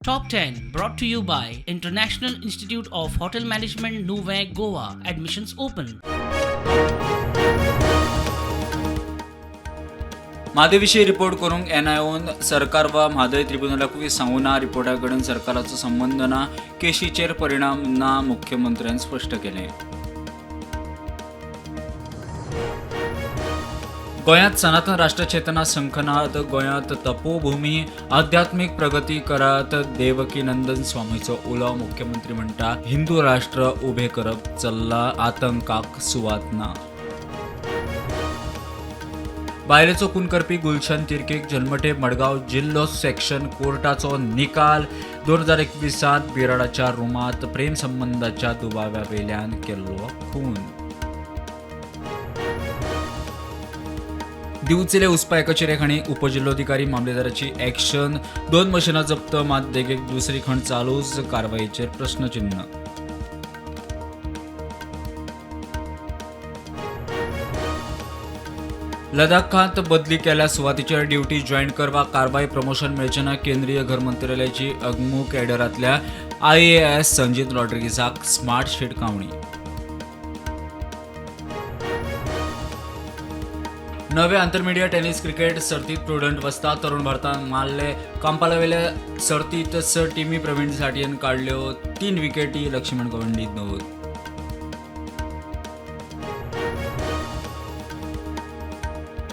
Top 10 brought to you by International Institute of Hotel Management, Nuvem, Goa. Admissions open. म्हादयविशीं report करूंक एनआयओन सरकार वा म्हादय त्रिब्युनलाकूय सांगू ना. रिपोर्टा कडेन सरकाराचो संबंद ना, केशीचेर परिणाम ना, मुख्यमंत्र्यान स्पश्ट केलें. गोंयांत सनातन राष्ट्रचेतना संखनाद, गोंयांत तपोभूमी, आध्यात्मीक प्रगती करात, देवकी नंदन स्वामीचो उलो. मुख्यमंत्री म्हणटा हिंदू राष्ट्र उबें करप चल्ला, आतंकाक सुवात ना. बायलेचो खून करपी गुलशन तिर्केक जन्मठेप, मडगांव जिल्लो सेक्शन कोर्टाचो निकाल. 2021 बिराडाच्या रुमांत प्रेमसंबंदाच्या दुबाव्या वेल्यान केल्लो खून. दिवचले उस्पा कचेरे खणी उपजिल्होधिकारी मामलेदाराची ॲक्शन, 2 मशिनां जप्त, मात देगेक दुसरी खण चालूच, कारवायेचेर प्रश्नचिन्ह. लडाखांत बदली केल्या सुवातीचेर ड्युटी जॉयन करपाक कारवाय, प्रमोशन मेळचें ना. केंद्रीय घर मंत्रालयाची अगमू कॅडरांतल्या आयएएस संजीत रॉड्रिगीसाक स्मार्ट शिटकावणी. नवे आंतरमिडिया टेनिस क्रिकेट सर्तीत प्रुडंट वस्ताद तरुण भारतान मारले. कांपालावेल्या सर्तीत 6 टिमी प्रवीण साठयेन काडल्यो 3 विकेटी, लक्ष्मण गवंडी 2.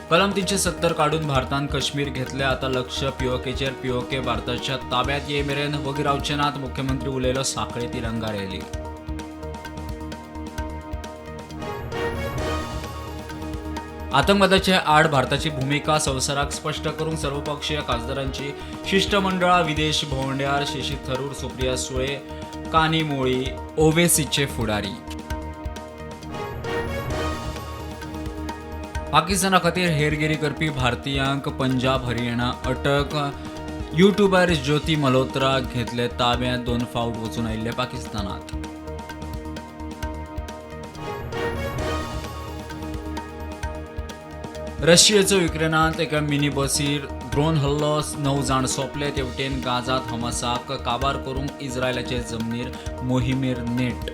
कलम 370 काडून भारतान काश्मीर घेतले, आता लक्ष पीओकेचेर. पीओके भारताच्या ताब्यात ये मेरेन वगी रावचे नात, मुख्यमंत्री उलयलो. सांखळे तिरंगा रॅली. आतंकवादाचे आड भारताची भूमिका संवसाराक स्पश्ट करूंक सर्वपक्षीय खासदारांची शिष्टमंडळां विदेश भोंवड्यार. शशी थरूर, सुप्रिया सुळे, कानिमोळी ओवेसीचे फुडारी. पाकिस्ताना खातीर हेरगिरी करपी भारतीयांक पंजाब हरियाणा अटक. युट्यूबर ज्योती मल्होत्रा घेतले ताब्यांत, 2 फावट वचून आयिल्ले पाकिस्तानात. रशियेचो युक्रेनांत एका मिनी बसीर ड्रोन हल्लो, 9 जाण सोंपले. तेवटेन गाझात हमासाक काबार करूंक इस्रायलाचे जमनीर मोहिमेर नेट.